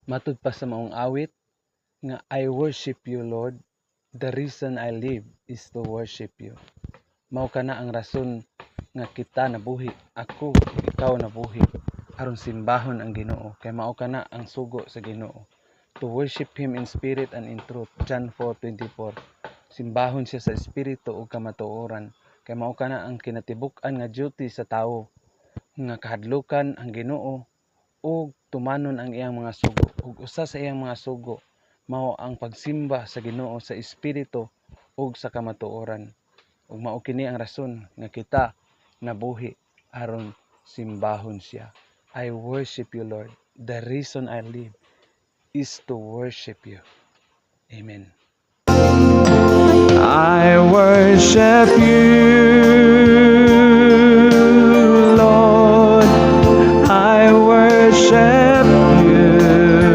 Matud pa sa maong awit nga "I worship you, Lord, the reason I live is to worship you." Mao kana ang rason nga kita nabuhi, ako, ikaw nabuhi aron simbahon ang Ginoo kay mao kana ang sugo sa Ginoo. To worship him in spirit and in truth, John 4:24. Simbahon siya sa espiritu ug kamatuoran kay mao kana ang kinatibuk-an nga duty sa tawo nga kahadlukan ang Ginoo ug tumanon ang iyang mga sugo. Ug usa sa iyang mga sugo mao ang pagsimba sa Ginoo sa espiritu ug sa kamatuoran. Ug mao kini ang rason nga kita nabuhi aron simbahon siya. I worship you, Lord. The reason I live is to worship you. Amen. I worship you.